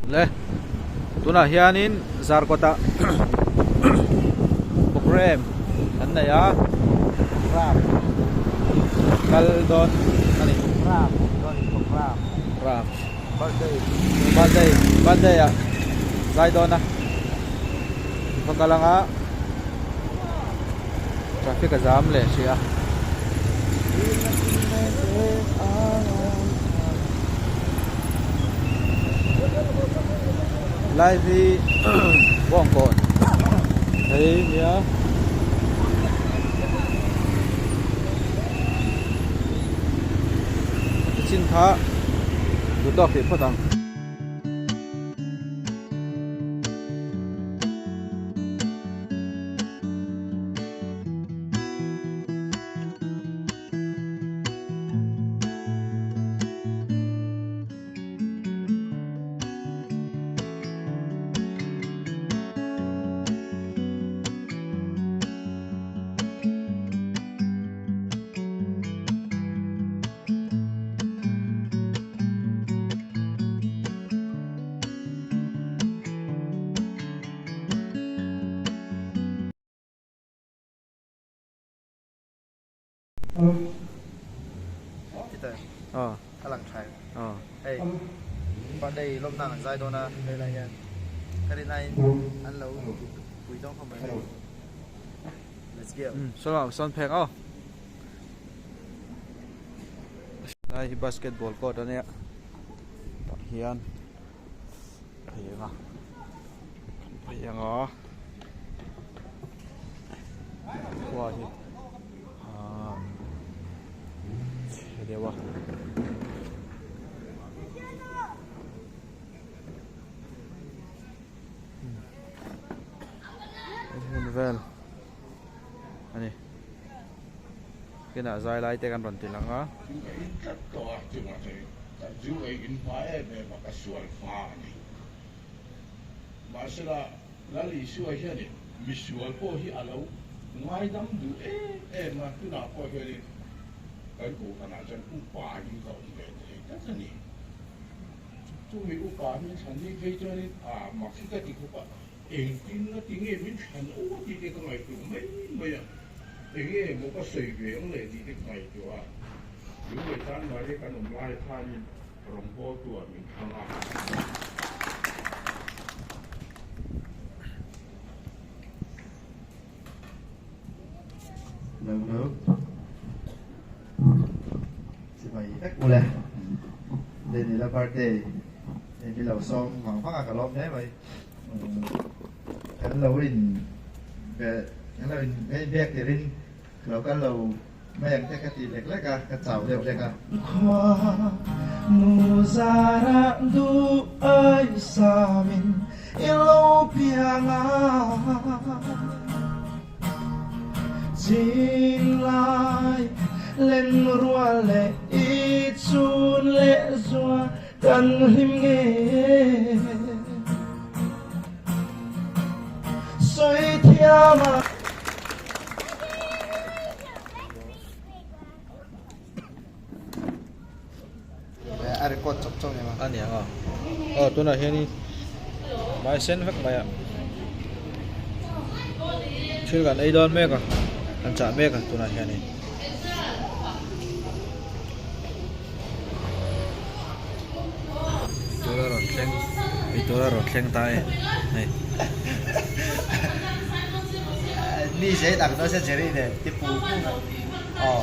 Le tunah hianin Zarkawtah programme an nei a kal dawn a ni birthday birthday ah zai dawn a va kal anga traffic a zam leh hrih a. Lai hi bawngkawn phei nia chin kha duhtawk tih phawt ang. A lang tha em hei birthday lawmna an zai dawn a hei lai hian ka rin aiin an lo pui dawn khawp mai hei let's go. Saw sawn phek aw lai hi basketball court a nia tah hian phei anga phei anga khua hi ahh chhe deuh a. Hmun vel a ni kinah zai lai te kan rawn ti lang a. Mahsela, Lal Isua hianin misual pawh hi a lo ngaidam duh em em a, tunah pawh hianin kan kohhranah chuan upa in ka awm ve thei tlat a ni. Chumi upa min thlan ni phei chuanin a mak hi ka ti khawp a, engtin nga ti nge min thlan aw tih te ka ngaihtuah mai mai a, enge maw ka sawi ve ang le tih te ka ngaihtuah a, Lunglei tan Maria kan awm lai khanin rawngbawltu ah min thlang a. Lo lo Chibai vek ule Denila birthday hei mi lo sawm vang vang a ka lawm hle mai kan lo in kan lo in biak tirin Lo kal lo mai ang te ka ti lek lek a, ka chau deuh hlek a. Khua nu zarah duh ai samin i lo piang a, Chin lai len rual leh i chun leh zua kan hlim nge sawi thiam a. A record chawp chawp ni ma. A ni ang a. Aw tunah hianin hmai sen vek mai a. Thil kan ei dawn mek a, kan chah mek a tunah hianin. Eitur a rawn thleng eitur a rawn thleng ta e hei. Ni zet ang dawn se Jerry nen ti pu pu aw.